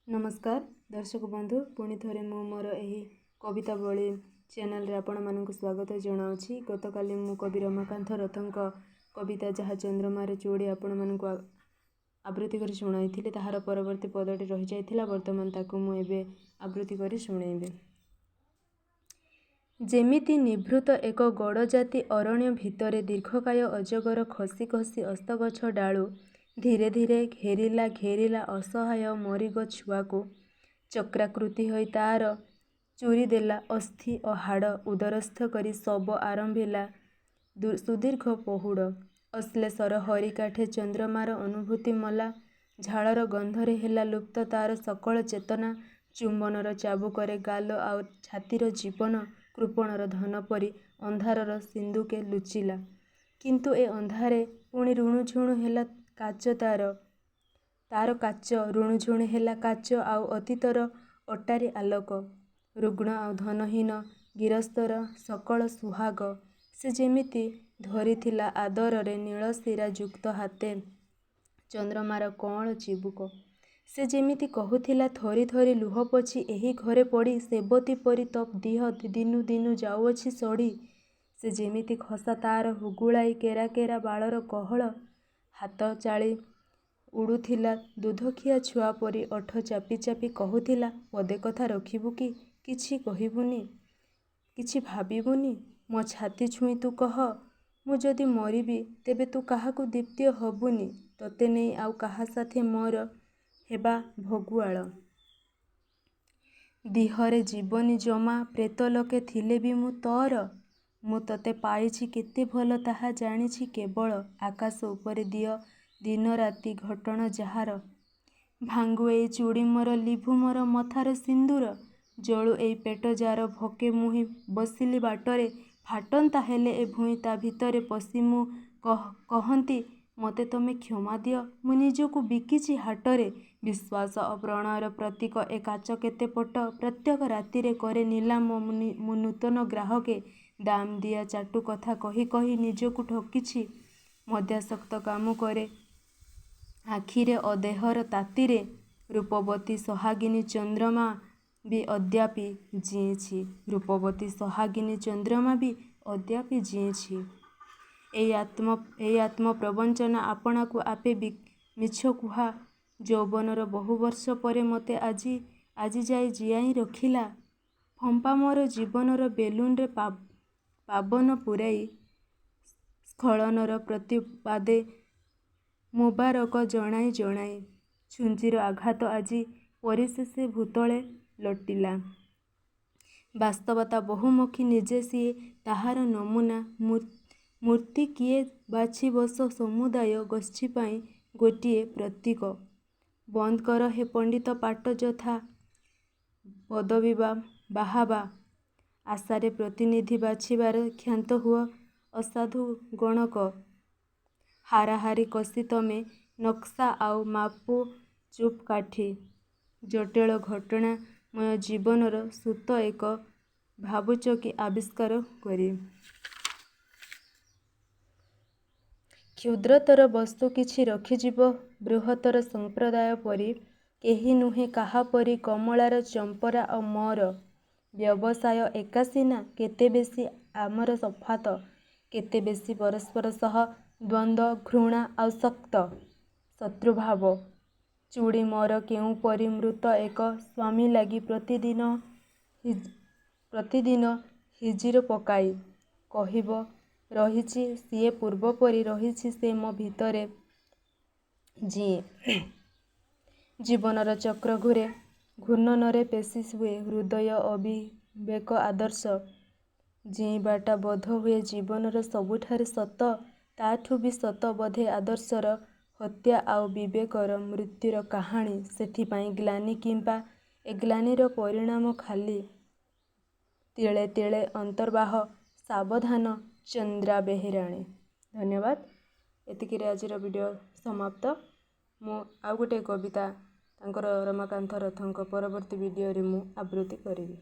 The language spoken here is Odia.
ନମସ୍କାର ଦର୍ଶକ ବନ୍ଧୁ, ପୁଣି ଥରେ ମୁଁ ମୋର ଏହି କବିତାବଳୀ ଚ୍ୟାନେଲରେ ଆପଣମାନଙ୍କୁ ସ୍ୱାଗତ ଜଣାଉଛି। ଗତକାଲି ମୁଁ କବି ରମାକାନ୍ତ ରଥଙ୍କ କବିତା ଯାହା ଚନ୍ଦ୍ରମାର ଚୁଡ଼ି ଆପଣମାନଙ୍କୁ ଆବୃତ୍ତି କରି ଶୁଣାଇଥିଲି, ତାହାର ପରବର୍ତ୍ତୀ ପଦଟି ରହିଯାଇଥିଲା। ବର୍ତ୍ତମାନ ତାକୁ ମୁଁ ଏବେ ଆବୃତ୍ତି କରି ଶୁଣେଇବି। ଯେମିତି ନିଭୃତ ଏକ ଗଡ଼ଜାତି ଅରଣ୍ୟ ଭିତରେ ଦୀର୍ଘକାୟ ଅଜଗର ଖସି ଖସି ଓସ୍ତଗଛ ଡାଳୁ ଧୀରେ ଧୀରେ ଘେରିଲା ଘେରିଲା ଅସହାୟ ମରିଗ ଛୁଆକୁ, ଚକ୍ରାକୃତି ହୋଇ ତାର ଚୂରିଦେଲା ଅସ୍ଥି ଓ ହାଡ଼, ଉଦରସ୍ଥ କରି ଶବ ଆରମ୍ଭିଲା ସୁଦୀର୍ଘ ପହୁଡ଼। ଅଶ୍ଳେଷର ହରିକାଠେ ଚନ୍ଦ୍ରମାର ଅନୁଭୂତି ମଲା, ଝାଳର ଗନ୍ଧରେ ହେଲା ଲୁପ୍ତ ତାର ସକଳ ଚେତନା, ଚୁମ୍ବନର ଚାବୁକରେ ଗାଲ ଆଉ ଛାତିର ଜୀବନ କୃପଣର ଧନ ପରି ଅନ୍ଧାରର ସିନ୍ଦୁକେ ଲୁଚିଲା। କିନ୍ତୁ ଏ ଅନ୍ଧାରେ ପୁଣି ରୁଣୁଝୁଣୁ ହେଲା କାଚ ତାର କାଚ, ରୁଣୁଝୁଣୁ ହେଲା କାଚ ଆଉ ଅତୀତର ଅଟାରୀ ଆଲୋକ, ରୁଗ୍ଣ ଆଉ ଧନହୀନ ଗିରସ୍ତର ସକଳ ସୁହାଗ। ସେ ଯେମିତି ଧରିଥିଲା ଆଦରରେ ନୀଳଶିରା ଯୁକ୍ତ ହାତେ ଚନ୍ଦ୍ରମାର କଅଁଳ ଚିବୁକ। ସେ ଯେମିତି କହୁଥିଲା ଥରି ଥରି ଲୁହ ପୋଛି, ଏହି ଘରେ ପଡ଼ି ସେବତୀ ପରି ତୋ ଦିହ ଦିନୁ ଦିନୁ ଯାଉଅଛି ସଢ଼ି। ସେ ଯେମିତି ଖସା ତାର ହୁଗୁଳାଇ କେରା କେରା ବାଳର କୋହଳ ହାତ ଚାଳି ଉଡ଼ୁଥିଲା ଦୁଧଖିଆ ଛୁଆ ପରି ଓଠ ଚାପି ଚାପି କହୁଥିଲା, ପଦେ କଥା ରଖିବୁ କି? କିଛି କହିବୁନି? କିଛି ଭାବିବୁନି? ମୋ ଛାତି ଛୁଇଁ ତୁ କହ, ମୁଁ ଯଦି ମରିବି ତେବେ ତୁ କାହାକୁ ଦ୍ୱିତୀୟ ହବୁନି, ତୋତେ ନେଇ ଆଉ କାହା ସାଥେ ମୋର ହେବା ଭଗୁଆଳ। ଦିହରେ ଯିବନି ଜମା, ପ୍ରେତଲୋକେ ଥିଲେ ବି ମୁଁ ତୋର। ମୁଁ ତୋତେ ପାଇଛି କେତେ ଭଲ ତାହା ଜାଣିଛି କେବଳ ଆକାଶ ଉପରେ ଦିଅ ଦିନରାତି ଘଟଣ ଯାହାର। ଭାଙ୍ଗୁ ଏଇ ଚୁଡ଼ି ମୋର, ଲିଭୁ ମୋର ମଥାର ସିନ୍ଦୁର, ଜଳୁ ଏଇ ପେଟ ଯାର ଭୋକେ ମୁହିଁ ବସିଲି ବାଟରେ, ଫାଟନ୍ତା ହେଲେ ଏ ଭୂଇଁ ତା ଭିତରେ ପଶି ମୁଁ କହନ୍ତି, ମୋତେ ତମେ କ୍ଷମା ଦିଅ, ମୁଁ ନିଜକୁ ବିକିଛି ହାଟରେ। ବିଶ୍ୱାସ ଓ ପ୍ରଣୟର ପ୍ରତୀକ ଏ କାଚ କେତେ ପଟ ପ୍ରତ୍ୟେକ ରାତିରେ କରେ ନିଲାମ ମୁଁ ନୂତନ ଗ୍ରାହକେ, ଦାମ ଦିଆ ଚାଟୁ କଥା କହି କହି ନିଜକୁ ଠକିଛି ମଦ୍ୟାସକ୍ତ କାମୁକରେ ଆଖିରେ ଓ ଦେହର ତାତିରେ। ରୂପବତୀ ସୋହାଗିନୀ ଚନ୍ଦ୍ରମା ବି ଅଦ୍ୟାପି ଜୀଇଁଛି, ରୂପବତୀ ସୋହାଗିନୀ ଚନ୍ଦ୍ରମା ବି ଅଦ୍ୟାପି ଜୀଇଁଛି। ଏଇ ଆତ୍ମପ୍ରବଞ୍ଚନା, ଆପଣାକୁ ଆପେ ମିଛକୁହା ଯୌବନର ବହୁବର୍ଷ ପରେ ମୋତେ ଆଜି ଆଜିଯାଏ ଜୀଆଇ ରଖିଲା। ଫମ୍ପା ମୋର ଜୀବନର ବେଲୁନରେ ପାବନ ପୂରାଇ ସ୍ଖଳନର ପ୍ରତିବାଦେ ମୁବାରକ ଜଣାଇ ଜଣାଇ ଛୁଞ୍ଚିର ଆଘାତ ଆଜି ପରିଶେଷେ ଭୂତଳେ ଲୋଟିଲା। ବାସ୍ତବତା ବହୁମୁଖୀ, ନିଜେ ସିଏ ତାହାର ନମୁନା। ମୂର୍ତ୍ତି କିଏ ବାଛି ବସ ସମୁଦାୟ ଗୋଷ୍ଠୀ ପାଇଁ ଗୋଟିଏ ପ୍ରତୀକ। ବନ୍ଦ କର ହେ ପଣ୍ଡିତ ପାଟ ଯଥା ପଦବୀ ବା ବାହାବା ଆଶାରେ ପ୍ରତିନିଧି ବାଛିବାରେ କ୍ଷାନ୍ତ ହୁଅ ଅସାଧୁ ଗଣକ। ହାରାହାରି କଷି ତମେ ନକ୍ସା ଆଉ ମାପଚୁପ କାଠି। ଜଟିଳ ଘଟଣାମୟ ଜୀବନର ସୂତ ଏକ ଭାବୁଛ କି ଆବିଷ୍କାର କରି? କ୍ଷୁଦ୍ରତର ବସ୍ତୁ କିଛି ରଖିଯିବ ବୃହତ୍ତର ସମ୍ପ୍ରଦାୟ ପରି। କେହି ନୁହେଁ କାହାପରି କମଳାର ଚମ୍ପରା ଓ ମୋର ବ୍ୟବସାୟ ଏକା ସିନା, କେତେ ବେଶୀ ଆମର ତଫାତ, କେତେ ବେଶୀ ପରସ୍ପର ସହ ଦ୍ୱନ୍ଦ୍ୱ, ଘୃଣା ଆଉ ଶକ୍ତ ଶତ୍ରୁଭାବ। ଚୁଡ଼ି ମୋର କେଉଁପରି ମୃତ ଏକ ସ୍ୱାମୀ ଲାଗି ପ୍ରତିଦିନ ହିଜିର ପକାଇ କହିବ, ରହିଛି ସିଏ ପୂର୍ବପରି, ରହିଛି ସେ ମୋ ଭିତରେ ଜୀଇଁ। ଜୀବନର ଚକ୍ର ଘୂରେ, ଘୂର୍ଣ୍ଣନରେ ପେଷି ହୁଏ ହୃଦୟ ଓ ବିବେକ ଆଦର୍ଶ। ଜୀଇଁବାଟା ବୋଧହୁଏ ଜୀବନର ସବୁଠାରୁ ସତ, ତାଠୁ ବି ସତ ବୋଧେ ଆଦର୍ଶର ହତ୍ୟା ଆଉ ବିବେକର ମୃତ୍ୟୁର କାହାଣୀ। ସେଥିପାଇଁ ଗ୍ଳାନି କିମ୍ବା ଏ ଗ୍ଳାନିର ପରିଣାମ ଖାଲି ତିଳେ ତିଳେ ଅନ୍ତର୍ବାହ। ସାବଧାନ ଚନ୍ଦ୍ରା ବେହେରାଣୀ। ଧନ୍ୟବାଦ। ଏତିକିରେ ଆଜିର ଭିଡ଼ିଓ ସମାପ୍ତ। ମୁଁ ଆଉ ଗୋଟେ କବିତା ତାଙ୍କର ରମାକାନ୍ତ ରଥଙ୍କ ପରବର୍ତ୍ତୀ ଭିଡ଼ିଓରେ ମୁଁ ଆବୃତ୍ତି କରିବି।